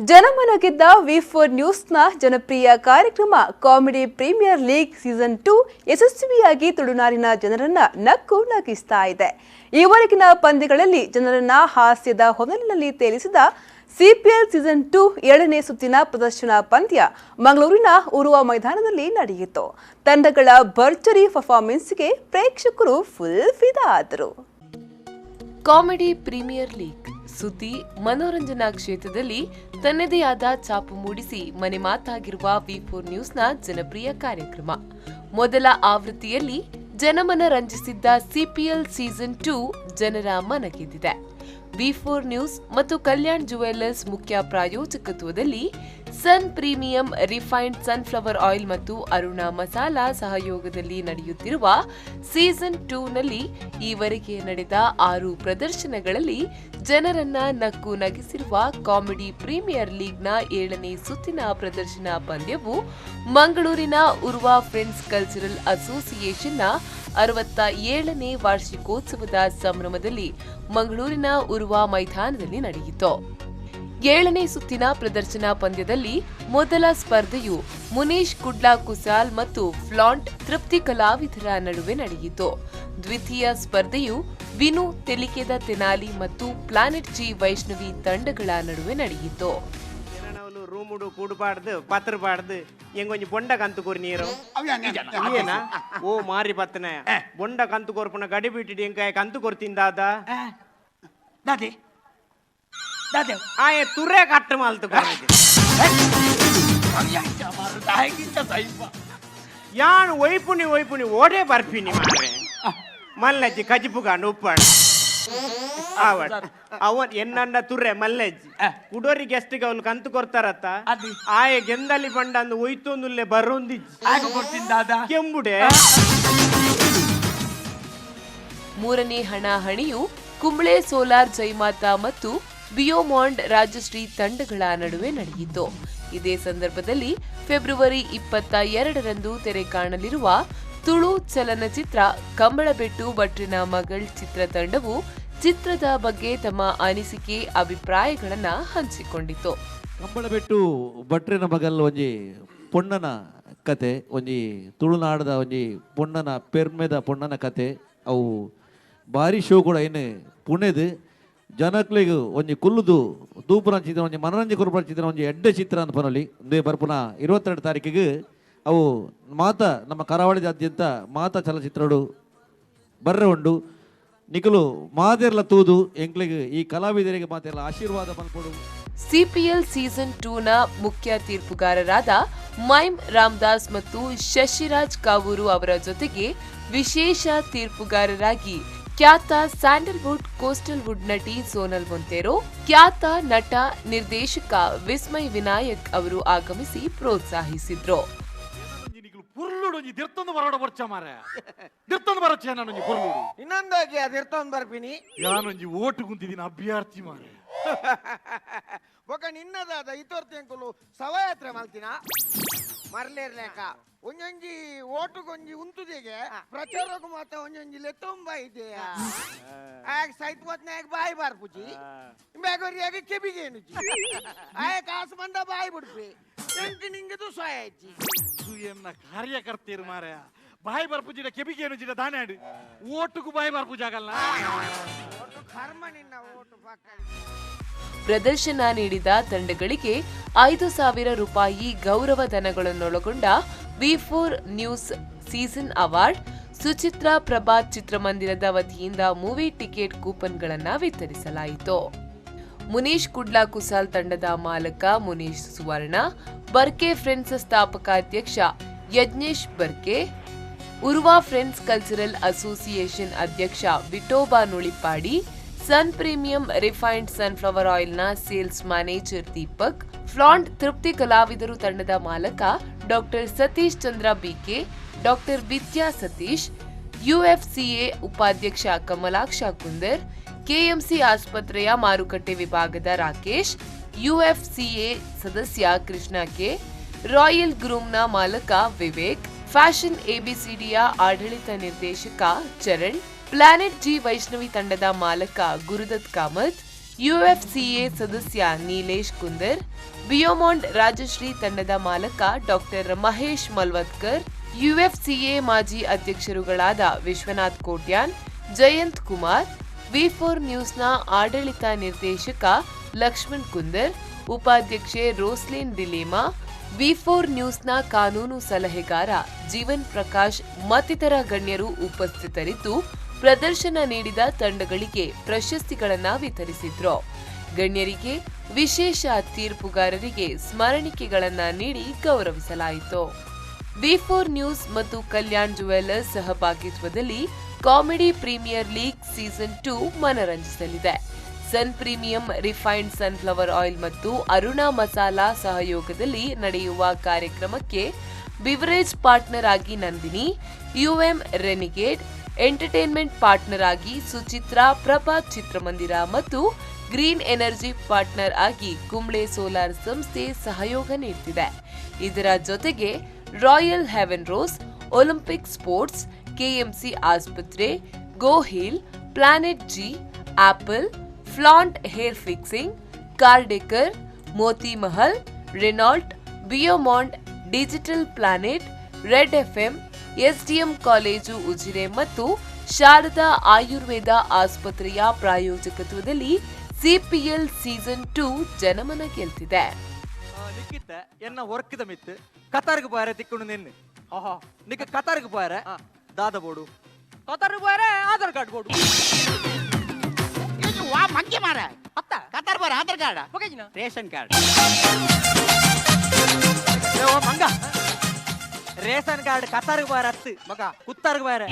ಜನಮನ ಗೆದ್ದ ವಿ4 ನ್ಯೂಸ್ನ ಜನಪ್ರಿಯ ಕಾರ್ಯಕ್ರಮ ಕಾಮಿಡಿ ಪ್ರೀಮಿಯರ್ ಲೀಗ್ ಸೀಸನ್ 2 ಯಶಸ್ವಿಯಾಗಿ ತುಳುನಾಡಿನ ಜನರನ್ನ ನಕ್ಕು ನಗಿಸ್ತಾ ಇದೆ. ಈವರೆಗಿನ ಪಂದ್ಯಗಳಲ್ಲಿ ಜನರನ್ನ ಹಾಸ್ಯದ ಹೊನಲಿನಲ್ಲಿ ತೇಲಿಸಿದ ಸಿಪಿಎಲ್ ಸೀಸನ್ 2 ಏಳನೇ ಸುತ್ತಿನ ಪ್ರದರ್ಶನ ಪಂದ್ಯ ಮಂಗಳೂರಿನ ಉರ್ವ ಮೈದಾನದಲ್ಲಿ ನಡೆಯಿತು. ತಂಡಗಳ ಭರ್ಜರಿ ಪರ್ಫಾರ್ಮೆನ್ಸ್ಗೆ ಪ್ರೇಕ್ಷಕರು ಫುಲ್ ಫಿದಾ ಆದರು. ಕಾಮಿಡಿ ಪ್ರೀಮಿಯರ್ ಲೀಗ್ ಸುದ್ದಿ ಮನೋರಂಜನಾ ಕ್ಷೇತ್ರದಲ್ಲಿ ತನ್ನದೇ ಆದ ಛಾಪು ಮೂಡಿಸಿ ಮನೆ ಮಾತಾಗಿರುವ ವಿ4 ನ್ಯೂಸ್ನ ಜನಪ್ರಿಯ ಕಾರ್ಯಕ್ರಮ. ಮೊದಲ ಆವೃತ್ತಿಯಲ್ಲಿ ಜನಮನ ರಂಜಿಸಿದ್ದ ಸಿಪಿಎಲ್ ಸೀಸನ್ 2 ಜನರ ಮನಗೆದ್ದಿದೆ. ವಿ4 ನ್ಯೂಸ್ ಮತ್ತು ಕಲ್ಯಾಣ್ ಜುವೆಲ್ಲರ್ಸ್ ಮುಖ್ಯ ಪ್ರಾಯೋಜಕತ್ವದಲ್ಲಿ, ಸನ್ ಪ್ರೀಮಿಯಂ ರಿಫೈನ್ಡ್ ಸನ್ಫ್ಲವರ್ ಆಯಿಲ್ ಮತ್ತು ಅರುಣ ಮಸಾಲಾ ಸಹಯೋಗದಲ್ಲಿ ನಡೆಯುತ್ತಿರುವ ಸೀಸನ್ 2ನಲ್ಲಿ ಈವರೆಗೆ ನಡೆದ ಆರು ಪ್ರದರ್ಶನಗಳಲ್ಲಿ ಜನರನ್ನ ನಕ್ಕು ನಗಿಸಿರುವ ಕಾಮಿಡಿ ಪ್ರೀಮಿಯರ್ ಲೀಗ್ನ ಏಳನೇ ಸುತ್ತಿನ ಪ್ರದರ್ಶನ ಪಂದ್ಯವು ಮಂಗಳೂರಿನ ಉರ್ವ ಫ್ರೆಂಡ್ಸ್ ಕಲ್ಚರಲ್ ಅಸೋಸಿಯೇಷನ್ನ 67ನೇ ವಾರ್ಷಿಕೋತ್ಸವದ ಸಂಭ್ರಮದಲ್ಲಿ ಮಂಗಳೂರಿನ ಉರ್ವ ಮೈದಾನದಲ್ಲಿ ನಡೆಯಿತು. ಏಳನೇ ಸುತ್ತಿನ ಪ್ರದರ್ಶನ ಪಂದ್ಯದಲ್ಲಿ ಮೊದಲ ಸ್ಪರ್ಧೆಯು ಮುನೀಶ್ ಕುಡ್ಲಾ ಕುಸಾಲ್ ಮತ್ತು ಫ್ಲಾಂಟ್ ತೃಪ್ತಿ ಕಲಾವಿದರ ನಡುವೆ ನಡೆಯಿತು. ದ್ವಿತೀಯ ಸ್ಪರ್ಧೆಯು ವಿನು ತೆಲಿಕೆದ ತೆನಾಲಿ ಮತ್ತು ಪ್ಲಾನೆಟ್ ಜಿ ವೈಷ್ಣವಿ ತಂಡಗಳ ನಡುವೆ ನಡೆಯಿತು. ಜನನವಲು ರೂಮುಡು ಕೂಡುಪಾಡ್ದು ಪತ್ರ ಪಾಡ್ದು ಎಂಗೊಂಜಿ ಬೊಂಡ ಕಂತು ಕೊರಿ ನೀರು ಏನ ಓ ಮಾರಿ ಪತ್ತನ ಬೊಂಡ ಕಂತು ಕೊರ್ಪುನ ಗಡಿ ಬಿಟ್ಟಿಡಿ ಎಂಕಾಯ ಕಂತು ಕೊರ್ತಿಂದಾದ. ದಾದೆ ದಾದೆ? ಆಯೆ ತುರೆ ಕಟ್ಟು ಮಾಲ್ತು. ಯಾನ್ ಒಯ್ಪುನಿ ಒಯ್ಪುನಿ ಓಡೇ ಬರ್ಪಿನಿ ಮಾರೆ. ಮಲ್ಲಜ್ಜಿ ಕಜಿಪು ಕಾಂಡು ಉಪ್ಪಾಡು ಆವಡ್ ಅವನ್ ಎನ್ನಂಡ ತುರ್ರೆ ಮಲ್ಲಜ್ಜಿ ಕುಡೋರಿ ಗೆಸ್ಟ್ ಅವನು ಕಂತು ಕೊರ್ತಾರತ್ತ. ಅದು. ಆಯೆ ಗೆಂದಲಿ ಬಂಡ ಅಂದು ಒಯ್ತೊಂದುಲ್ಲೆ ಬರೋಂದಿಜ್ಜಿ. ಆಗ ಕೊಡ್ತಿದ್ದಾದ? ಕೆಂಬುಡೆ. ಮೂರನೇ ಹಣಾಹಣಿಯು ಕುಂಬ್ಳೆ ಸೋಲಾರ್ ಜೈಮಾತಾ ಮತ್ತು ಬಿಯೋಮಾಂಡ್ ರಾಜಶ್ರೀ ತಂಡಗಳ ನಡುವೆ ನಡೆಯಿತು. ಇದೇ ಸಂದರ್ಭದಲ್ಲಿ ಫೆಬ್ರವರಿ 22ರಂದು ತೆರೆ ಕಾಣಲಿರುವ ತುಳು ಚಲನಚಿತ್ರ ಕಂಬಳಬೆಟ್ಟು ಭಟ್ರಿನ ಮಗಳ್ ಚಿತ್ರತಂಡವು ಚಿತ್ರದ ಬಗ್ಗೆ ತಮ್ಮ ಅನಿಸಿಕೆ, ಅಭಿಪ್ರಾಯಗಳನ್ನ ಹಂಚಿಕೊಂಡಿತು. ಕಂಬಳಬೆಟ್ಟು ಭಟ್ರಿನ ಮಗಲ್ ಒಂಜಿ ಪೊಣ್ಣನ ಕತೆ, ಒಂಜಿ ತುಳುನಾಡದ ಒಂಜಿ ಪೊಣ್ಣನ, ಪೆರ್ಮೆದ ಪೊಣ್ಣನ ಕತೆ. ಅವು ಭಾರಿ ಶೋ ಕೂಡ. ಏನು ಪುಣೆದು ಜನಕ್ಲೆಗ್ ಒಂಜಿ ಕುಲ್ಲುದು ತೂಪುನ ಚಿತ್ರ, ಒಂಜಿ ಮನರಂಜನೆ ಕೊರ್ಪುನ ಚಿತ್ರ, ಒಂಜಿ ಎಡ್ಡೆ ಚಿತ್ರ ಅಂತ ಪನೊಲಿ. ಉಂದೇ ಬರ್ಪುನ 22 ತಾರೀಕಿಗೆ ಅವು ಮಾತ ನಮ್ಮ ಕರಾವಳಿದಾದ್ಯಂತ ಮಾತ ಚಲನಚಿತ್ರಡು ಬರ್ರೆ ಉಂಡು. ನಿಕುಲು ಮಾತೆರ್ಲ ತೂದು ಎಂಕ್ಲೆಗ್ ಈ ಕಲಾವಿದರಿಗೆ ಮಾತೆರ್ಲ ಆಶೀರ್ವಾದ ಮಲ್ಪೊಡು. ಸಿಪಿಎಲ್ ಸೀಸನ್ 2ನ ಮುಖ್ಯ ತೀರ್ಪುಗಾರರಾದ ಮೈಮ್ ರಾಮದಾಸ್ ಮತ್ತು ಶಶಿರಾಜ್ ಕಾವೂರು ಅವರ ಜೊತೆಗೆ ವಿಶೇಷ ತೀರ್ಪುಗಾರರಾಗಿ ಖ್ಯಾತ ಸ್ಯಾಂಡಲ್ವುಡ್, ಕೋಸ್ಟಲ್ ವುಡ್ ನಟಿ ಸೋನಲ್ ಮೊಂತೇರೋ, ಖ್ಯಾತ ನಟ ನಿರ್ದೇಶಕ ವಿಸ್ಮಯ್ ವಿನಾಯಕ್ ಅವರು ಆಗಮಿಸಿ ಪ್ರೋತ್ಸಾಹಿಸಿದ್ರು. ಪುರ್ಲುಡು ಒಂಜಿ ದಿರ್ತೊಂದು ಬರೋಡ ಬೊರ್ಚ ಮಾರೆ, ದಿರ್ತೊಂದು ಬರೊಚ್ಚೆ ನಾನೊಂಜಿ ಪೊರ್ಲುಡು. ಇನ್ನೊಂದಾಗಿ ಅದಿರ್ತೊಂದು ಬರ್ಪಿನಿ. ಯಾನೊಂಜಿ ಓಟು ಕುಂತಿದ್ದೀನಿ ಅಭ್ಯರ್ಥಿ ಮಾರೆ. ಬೊಕ ನಿನ್ನದಾದ ಇತೋರ್ತಿ ಅಂಕುಲು ಸವಯಾತ್ರೆ ಮಲ್ತಿನ ಮರ್ಲೇರ್ಲೇಕ ಒಂಜೊಂಜಿ ಓಟುಗೊಂಜಿ ಉಂತುದಿಗೆ ಪ್ರಚಾರಕ್ಕೂ ಮಾತ ಒಂಜೊಂಜಿ ಲೆತ್ತೊಂಬ ಇದೆಯಾ. ಆಗ ಸೈತ್ ಮತ್ನಾಗ ಬಾಯಿ ಬಾರ್ಪುಜಿ, ಬ್ಯಾಗೋರಿಯಾಗ ಕೆಬಿಗೇನುಜಿ, ಆಯ ಕಾಸು ಬಂದ ಬಾಯಿ ಬಿಡ್ಪಿ, ಎಂಕ್ ನಿಂಗದು ಸಹಾಯ. ಎನ್ನ ಕಾರ್ಯಕರ್ತರು ಮಾರೆ, ಬಾಯಿ ಬರ್ಪುಜಿಡ ಕೆಬಿಗೇನು ಜಿಡ ದಾನಾಡು ಓಟುಗು ಬಾಯಿ ಬರ್ಪುಜಾಗಲ್ಲ. ಓಟು ಕರ್ಮ ನಿನ್ನ ಓಟು ಪಕ್ಕ. ಪ್ರದರ್ಶನ ನೀಡಿದ ತಂಡಗಳಿಗೆ ₹5,000 ಗೌರವ ಧನಗಳನ್ನೊಳಗೊಂಡ ವಿ4 news season award, Suchitra Prabhat ಚಿತ್ರಮಂದಿರದ ವತಿಯಿಂದ ಮೂವಿ ಟಿಕೆಟ್ ಕೂಪನ್ಗಳನ್ನು ವಿತರಿಸಲಾಯಿತು. ಮುನೀಶ್ ಕುಡ್ಲಾ ಕುಸಾಲ್ ತಂಡದ ಮಾಲಕ ಮುನೀಶ್ ಸುವರ್ಣ, ಬರ್ಕೆ ಫ್ರೆಂಡ್ಸ್ ಸ್ಥಾಪಕ ಅಧ್ಯಕ್ಷ ಯಜ್ಞೇಶ್ ಬರ್ಕೆ, ಉರ್ವಾ ಫ್ರೆಂಡ್ಸ್ ಕಲ್ಚರಲ್ ಅಸೋಸಿಯೇಷನ್ ಅಧ್ಯಕ್ಷ Vithoba Nulipady, sun premium refined sunflower ಆಯಿಲ್ನ ಸೇಲ್ಸ್ ಮ್ಯಾನೇಜರ್ ದೀಪಕ್, ಫ್ಲಾಂಟ್ ತೃಪ್ತಿ ಕಲಾವಿದರು ತಂಡದ ಮಾಲಕ doctor Satish Chandra BK, doctor Vidya Satish, UFCA ಉಪಾಧ್ಯಕ್ಷ ಕಮಲಾಕ್ಷ ಕುಂದರ್, ಕೆಎಂಸಿ ಆಸ್ಪತ್ರೆಯ ಮಾರುಕಟ್ಟೆ ವಿಭಾಗದ ರಾಕೇಶ್, ಯುಎಫ್ಸಿಎ ಸದಸ್ಯ ಕೃಷ್ಣ ಕೆ, ರಾಯಲ್ ಗ್ರೂಮ್ನ ಮಾಲಕ ವಿವೇಕ್, ಫ್ಯಾಷನ್ ಎಬಿಸಿಡಿಯ ಆಡಳಿತ ನಿರ್ದೇಶಕ ಚರಣ್, ಪ್ಲಾನೆಟ್ ಜಿ ವೈಷ್ಣವಿ ತಂಡದ ಮಾಲಕ ಗುರುದತ್ ಕಾಮತ್, ಯುಎಫ್ಸಿಎ ಸದಸ್ಯ ನೀಲೇಶ್ ಕುಂದರ್, ಬಿಯೋಮಾಂಡ್ ರಾಜಶ್ರೀ ತಂಡದ ಮಾಲಕ ಡಾಕ್ಟರ್ ಮಹೇಶ್ ಮಲ್ವತ್ಕರ್, ಯುಎಫ್ಸಿಎ ಮಾಜಿ ಅಧ್ಯಕ್ಷರುಗಳಾದ ವಿಶ್ವನಾಥ್ ಕೋಟ್ಯಾನ್, ಜಯಂತ್ ಕುಮಾರ್, ವಿ4 ನ್ಯೂಸ್ನ ಆಡಳಿತ ನಿರ್ದೇಶಕ ಲಕ್ಷ್ಮಣ್ ಕುಂದರ್, ಉಪಾಧ್ಯಕ್ಷೆ ರೋಸ್ಲಿನ್ ಡಿಲೇಮಾ, ವಿ4 ನ್ಯೂಸ್ನ ಕಾನೂನು ಸಲಹೆಗಾರ ಜೀವನ್ ಪ್ರಕಾಶ್ ಮತ್ತಿತರ ಗಣ್ಯರು ಉಪಸ್ಥಿತರಿದ್ದು ಪ್ರದರ್ಶನ ನೀಡಿದ ತಂಡಗಳಿಗೆ ಪ್ರಶಸ್ತಿಗಳನ್ನು ವಿತರಿಸಿದ್ರು. ಗಣ್ಯರಿಗೆ, ವಿಶೇಷ ತೀರ್ಪುಗಾರರಿಗೆ ಸ್ಮರಣಿಕೆಗಳನ್ನು ನೀಡಿ ಗೌರವಿಸಲಾಯಿತು. ವಿ4 ನ್ಯೂಸ್ ಮತ್ತು ಕಲ್ಯಾಣ್ ಜುವೆಲ್ಲರ್ಸ್ ಸಹಭಾಗಿತ್ವದಲ್ಲಿ ಕಾಮಿಡಿ ಪ್ರೀಮಿಯರ್ ಲೀಗ್ ಸೀಸನ್ 2 ಮನರಂಜಿಸಲಿದೆ. ಸನ್ ಪ್ರೀಮಿಯಂ ರಿಫೈನ್ಡ್ ಸನ್ಫ್ಲವರ್ ಆಯಿಲ್ ಮತ್ತು ಅರುಣಾ ಮಸಾಲಾ ಸಹಯೋಗದಲ್ಲಿ ನಡೆಯುವ ಕಾರ್ಯಕ್ರಮಕ್ಕೆ ಬಿವರೇಜ್ ಪಾರ್ಟ್ನರ್ ಆಗಿ ನಂದಿನಿ, ಯುಎಂ ರೆನಿಗೇಡ್, ಎಂಟರ್ಟೈನ್ಮೆಂಟ್ ಪಾರ್ಟ್ನರ್ ಆಗಿ ಸುಚಿತ್ರಾ ಪ್ರಭಾತ್ ಚಿತ್ರಮಂದಿರ ಮತ್ತು ಗ್ರೀನ್ ಎನರ್ಜಿ ಪಾರ್ಟ್ನರ್ ಆಗಿ ಕುಂಬ್ಳೆ ಸೋಲಾರ್ ಸಂಸ್ಥೆ ಸಹಯೋಗ ನೀಡುತ್ತಿದೆ. ಇದರ ಜೊತೆಗೆ royal heaven rose, Olympic sports, KMC ಆಸ್ಪತ್ರೆ, ಗೋಹಿಲ್, ಪ್ಲಾನೆಟ್ ಜಿ, ಆಪಲ್, ಫ್ಲಾಂಟ್ ಹೇರ್ ಫಿಕ್ಸಿಂಗ್, ಕಾರ್ಡೆಕರ್, ಮೋತಿ ಮಹಲ್, Renault, ಬಿಯೋಮಾಂಡ್, digital planet, red FM, SDM college Ujire ಮತ್ತು ಶಾರದಾ ಆಯುರ್ವೇದ ಆಸ್ಪತ್ರೆಯ ಪ್ರಾಯೋಜಕತ್ವದಲ್ಲಿ ಸಿಪಿಎಲ್ ಸೀಸನ್ 2 ಜನಮನ ಗೆಲ್ತಿದೆ. ನಿಕ್ಕಿತ್ತ ಎನ್ನ ವರ್ಕ್ದ ಮಿತ್ತು ಕತಾರ್ಗ್ ಪೋಯರೆ ತಿಕ್ಕೊಂಡು ನಿನ್ನೆ. ನಿಕ್ಕ ಕತಾರ್ಗ್ ಪೋಯರೆ ದಾದ ಬೋಡು? ಕತಾರ್ ಪೋಯರೆ ಆಧಾರ್ ಕಾರ್ಡ್ ಬೋಡು. ಇದು ವಾ ಮಂಗೆ ಮಾರ. ಅತ್ತ. ಕತಾರ್ ಬರ ಆಧಾರ್ ಕಾರ್ಡ್? ಬೊಕೆಜಿನ? Ration card. ಏ ಓ ಮಂಗ, ರೇಷನ್ ಕಾರ್ಡ್ ಕತಾರ್ಗ್ ಪೋಯರೆ ಅತ್ತು ಮಗ, ಕುತ್ತಾರ್ಗ್ ಪೋಯರೆ.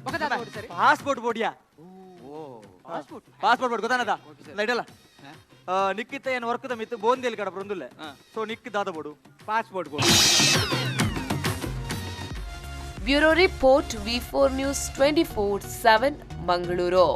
ಬೊಕ ದಾದ ಬೋಡು ಸರಿ? ಪಾಸ್ಪೋರ್ಟ್ ಬೋಡಿಯಾ. ಪಾಸ್ಪೋರ್ಟ್. ಪಾಸ್ಪೋರ್ಟ್ ಬೋಡು, ಗೊತ್ತಾನದ ಇಡಲ್ಲ. ನಿಕ್ಕಿತ್ತ ಏನು ವರ್ಕ್ದ ಮಿತ್ತು ಬೋಂದೇಲಿ ಕಡ ಬರಂದುಲ್ಲೆ. ಸೊ ನಿಕ್ ದಾದ ಬೋಡು? ಪಾಸ್ಪೋರ್ಟ್ ಕೊಡು. Bureau report, V4 news 24/7, Mangaluru.